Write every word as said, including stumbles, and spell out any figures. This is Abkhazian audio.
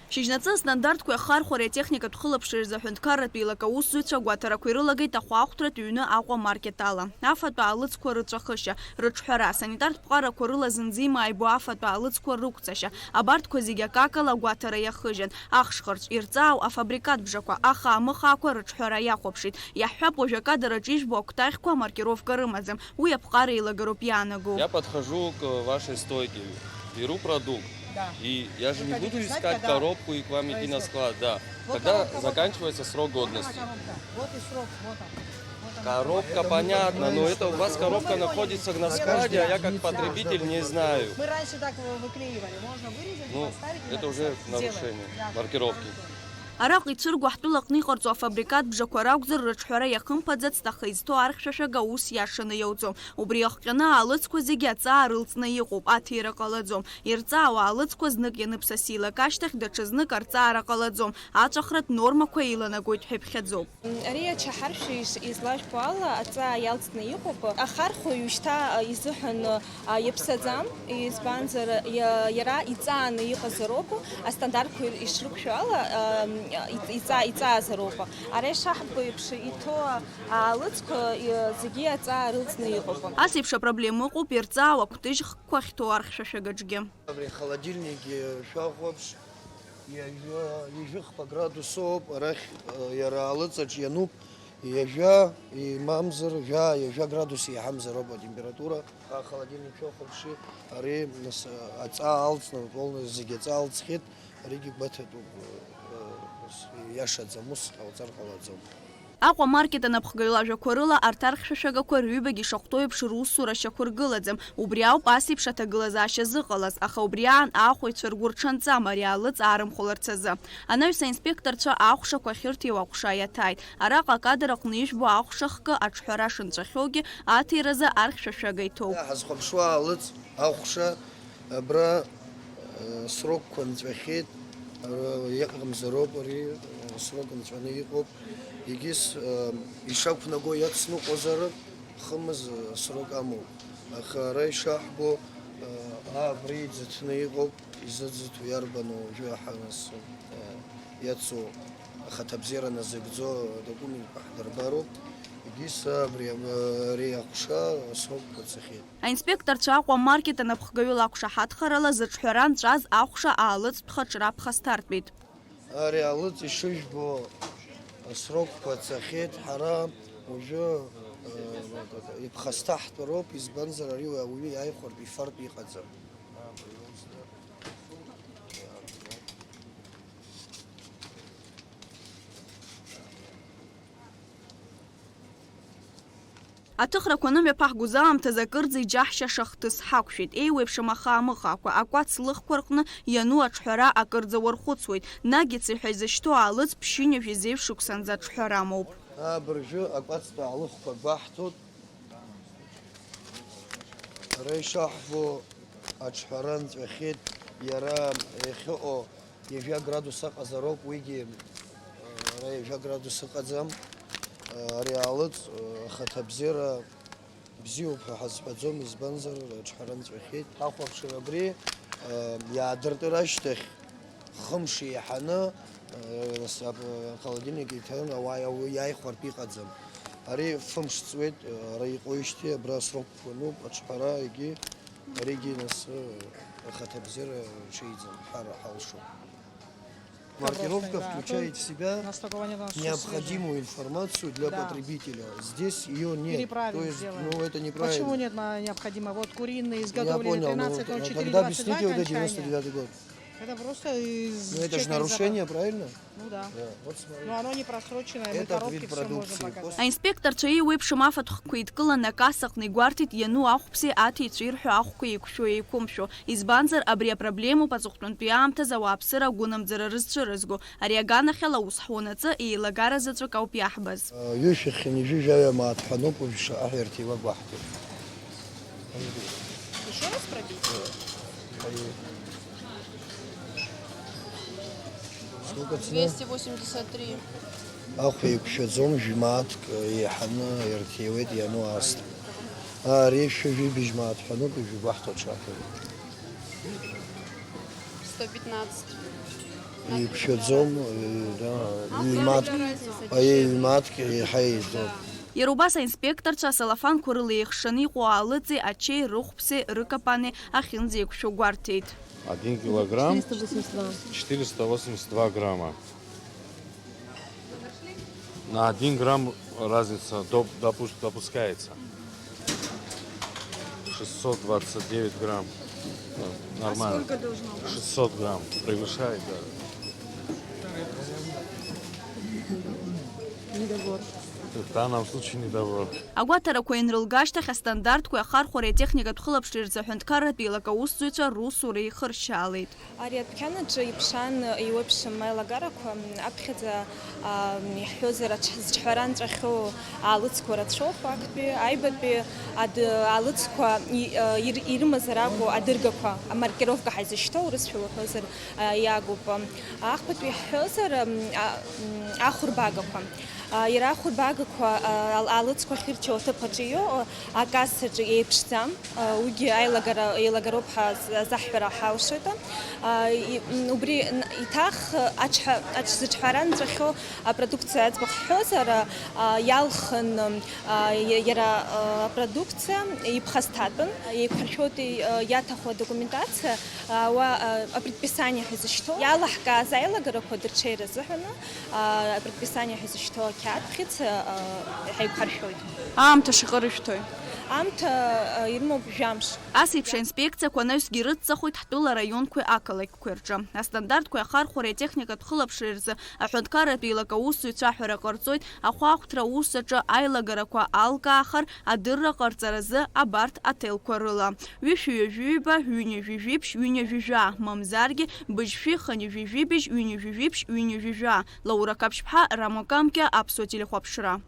Шьыжьнаҵы астандартқәеи ахархәареи атехникатә хылаԥшреи рзы аҳәынҭқарратә еилак аусзуҩцәа агәаҭарақәа ирылагеит ахәаахәҭратә ҩны Аҟәа маркет ала. Афатә аалыҵқәа рыҵәахышьа, рыҿҳәара, асанитартә ҟарақәа рыла зынӡа имааибо афатә аалыҵқәа рықәҵашьа, абарҭқәа зегьы акакала агәаҭара иахыжьын. Ахшхырц, ирҵаау афабрикат бжақәа, ахаа-мыхаақәа рыҿҳәара иахәаԥшит. Иаҳҳәап, уажә акадр аҿы ижәбо акәтаӷьқәа амаркировка рымаӡам. Уи аԥҟара еилагароуп иаанаго. Я подхожу к вашей стойке, беру продукт. Да. И я же не буду искать, когда коробку и к вам идти на склад, да. Вот когда заканчивается срок годности. Вот она коробка. Вот и срок, вот он. Вот она. Коробка, понятно, но это у вас коробка находится на складе, а я как потребитель не знаю. Мы раньше так вы-, выклеивали. Можно вырезать, ну, подставить и это уже написать. Сделаем. Нарушение маркировки. Да, хорошо. Араҟа ицәырго ҳтәылаҟны иҟарҵо афабрикат бжақәа ракәзар, рыҿҳәара иахымԥаӡацт, аха изҭоу архьшәашәага аус иашаны иауӡом. Убри иахҟьаны аалыҵқәа зегьы аҵаа рылҵны иҟоуп, аҭира ҟалаӡом. Ирҵаау аалыҵқәа знык ианыԥсасилак ашьҭахь, даҽазнык арҵаара ҟалаӡом, аҵәахратә нормақәа еиланагоит ҳәа иԥхьаӡоуп. Ари ачаҳаршә иш-, излажәбо ала, аҵаа иалҵны иҟоуп. Ахархәаҩ шьҭа, а, изыҳәан, а, иаԥсаӡам, избанзар, иа-, иара иҵааны иҟазароуп, астандартқәа ишрықәшәо ала, а, иҵ-, иҵа-, иҵаазароуп. Ара ишаҳбо еиԥш, иҭоу аалыҵқәа, и-, зегьы аҵаа рылҵны иҟоуп. Ас еиԥш апроблема ыҟоуп ирҵаау акәтыжь хкқәа ахьҭоу архьшәашәагаҿгьы. Абри ахолодильник, э, шәахәаԥш, ҩажәа, ҩажәихԥа градусоуп, арахь, э, иара алыҵаҿ иануп, ҩажәа, имамзар, жәа, ҩажәа градус еиҳамзароуп атемпература. Ахолодильник шәахәаԥши, ари, нас, э, аҵаа алҵны, полный зегьы аҵаа алҵхьеит, аригьы гәаҭатәуп, э, э, нас, иашаӡам, ус ҟауҵар ҟалаӡом. Аҟәа маркет анапхгаҩ лажәақәа рыла, арҭ архьшәашәагақәа рҩбагьы ишахәҭоу еиԥш русура шьақәыргылаӡам. Убри ауп ас еиԥш аҭагылазаашьа зыҟалаз, аха убри аан аахәаҩцәа ргәы рҽанҵам ари аалыҵ аарымхәларц азы. Анаҩс аинспекторцәа ахәшақәа ахьырҭиуа аҟәша иаҭааит. Араҟа акадр аҟны ижәбо ахәша хкы аҿҳәара шынҵәахьоугьы аҭиразы архьшәашәага иҭоуп. Ҳазхәаԥшуа аалыҵ ахәша Абра, э, срокқәа нҵәахьеит, ара иҟамзароуп ари, э, срок нҵәаны иҟоуп. Егьыс, э, ишақәнаго иацныҟәозар, хымз, э, срок амоуп. Аха ара ишаҳбо, э, аа, абри иӡыҭны иҟоуп, изыӡыҭу иарбану уажәы ҳанас, э, иацу ахаҭабзиара назыгӡо адокументқәа ҳдырбароуп. Егьыс абри, э, ари аҟәша асрокқәа цахьеит. Аинспекторцәа Аҟәа амаркет анапхгаҩы лақәшаҳаҭхарала зыҿҳәара нҵәаз ахәша аалыҵтә хаҿра ԥхасҭартәит. Ари алыҵ ишыжәбо асрокқәа цахьеит, ҳара уажәы, э, иԥхасҭаҳтәароуп, избанзар ари ауаҩы иааихәартә ифартә иҟаӡам. Аҭыхрақәа анымҩаԥаҳгоз аамҭазы акырӡа иџьаҳшьаша хҭыс ҳақәшәеит, еиуеиԥшым ахаамыхаақәа, акәац лыхқәа рҟны иану аҿҳәара акырӡа уархәыцуеит, нагици ҳәа изышьҭоу аалыҵ ԥшьынҩажәи зеижә шықәсанӡа аҿҳәарамоуп. Абыржәы акәацтәи аалыхқәа гәаҳҭоит. Ара ишаҳбо аҿҳәара нҵәахьеит, иара иахьыҟоу ҩажәа градус аҟазароуп, уигьы, ара ҩажәа градус ыҟаӡам. Ари аалыҵ, ахаҭабзиара бзиоуп ҳәа ҳазҳәаӡом, избанзар, аҿҳәара нҵәахьеит. Ҳахәаԥшыр абри, иаадыртыр ашьҭахь, хымш еиҳаны, нас, ап-, ахолодильник иҭан, ауаа иау-, иааихәартә иҟаӡам. Ари фымш ҵуеит, ара иҟоижьҭеи, абра срокқәа ануп, аҿҳәара, егьи Аригьы нас, э, ахаҭабзиара рҽеиӡам ҳәа ҳалшоит. Маркировка включает в себя необходимую информацию для потребителя. Здесь ее нет. То есть, ну, это неправильно. Почему нет, необходимо? Вот куриные изготовлены тринадцать ноль четыре двадцать два окончание. Я понял, ну, тогда объясните вот эти девяносто девятый год. Это просто из... Ну, это же нарушение, правильно? Ну да. Да, вот смотри. Но оно не просроченное, мы коробки все можем показать. Аинспекторцәа еиуеиԥшым афатәқәа еидкыланы акассаҟны игәарҭеит иану ахәԥси аҭиҵәи ирҳәо ахәқәа еиқәшәо-еиқәымшәо. Избанзар, абри апроблемоуп аҵыхәтәантәи аамҭазы ауааԥсыра агәынамӡара рызцәырызго. Ари аганахьала аус ҳуанаҵы еилагара заҵәык ауп иаҳбаз. Ҩышәи хынҩажәи жәаҩа мааҭ ҳәа ануп, уажә шаҟа ҳәа ирҭиуа гәаҳҭоит. Ещё раз пробить? Сколько цена? Двести восемьдесят три. Ахә еиқәшәаӡом, жәмааҭк еиҳаны ирҭиуеит иану аасҭа. Ари шәи жәибжь мааҭ ҳәа ануп, ижәибаҳҭо аҽаҭоит. Сто пятнадцать. Иԥшьаӡом, да, ҩ-мааҭк, аиеи, ҩ-мааҭк еиҳа еиҵоуп. Иара убас аинспекторцәа асалафанқәа рыла еихшаны иҟоу аалыҵи ачеи рыхәԥси рыкапани ахьынӡеиқәшәо гәарҭеит. Один килограмм, четыреста восемьдесят два грамма. На один грамм разница доп- допус- допускается. Шестьсот двадцать девять грамм. Да, нормально. А сколько должно быть? Шестьсот грамм. Превышает, да. Недобор. В данном случае недобор. Агәаҭарақәа ианрылга ашьҭахь, астандартқәеи ахархәареи атехникатә хылаԥшреи рзы аҳәынҭқарратә еилак аусзуҩцәа русура ихыршьаалеит. Ари адәқьан аҿы иԥшаан еиуеиԥшым аилагарақәа, аԥхьаӡа, аа, иаҳҳәозар, ач-, зҿҳәара нҵәахьоу аалыҵқәа рацәоуп, актәи, аҩбатәи ад-, аалыҵқәа и-, а, ир-, ирымазар акәу адыргақәа, амаркировка ҳаизышьҭоу, урысшәала уҳәозар, а, иагуп. Ахԥатәи иаҳҳәозар, ам, а, м, ахәырбагақәа. А, иара ахәырбагақәа, а, ал-, аалыҵқәа ахьырҭиуа аҭыԥ аҿы иоуа, акассаҿы еиԥшӡам. Уигьы аилагара, еилагароуп ҳәа з-, азаҳҳәара ҳалшоит. А, и-, м, убри н-, иҭах аҽҳәа-, аҽзыҿҳәара нҵәахьоу апродукциа аӡбахә ҳҳәозар, а, иалхын, а, и-, иара, а, апродукциа иԥхасҭатәын, еиқәҳаршәоит и-, а, иаҭаху адокументациа, а, уа, а, апредписание ҳәа изышьҭоу. Иалаҳкааз аилагарақәа дырҽеира азыҳәаны, а, апредписание ҳәа изышьҭоу ақьаад бӷьыц, а, ҳаиқәҳаршәоит. Аамҭа шаҟа рышәҭои? Аамҭа, а, ирымоуп жәамш. Ас еиԥш аинспекциақәа анаҩсгьы ирыццахоит ҳтәыла араионқәеи ақалақьқәеи рҿы. Астандартқәеи ахархәареи атехникатә хылаԥшреи рзы аҳәынҭқарратә еилак аусзуҩцәа аҳәара ҟарҵоит ахәаахәҭра аус аҿы аилагарақәа алкаахар, адырра ҟарҵаразы абарҭ аҭелқәа рыла. Ҩышәи ҩажәи ҩба, ҩынҩажәи жәиԥшь, ҩынҩажәи жәаа, мамзаргьы быжьшәи хынҩажәи жәибжь, ҩынҩажәи жәиԥшь, ҩынҩажәи жәаа. Лаура Қаԥшьԥҳа, Рамо Камкьа, Аԥсуа телехәаԥшра.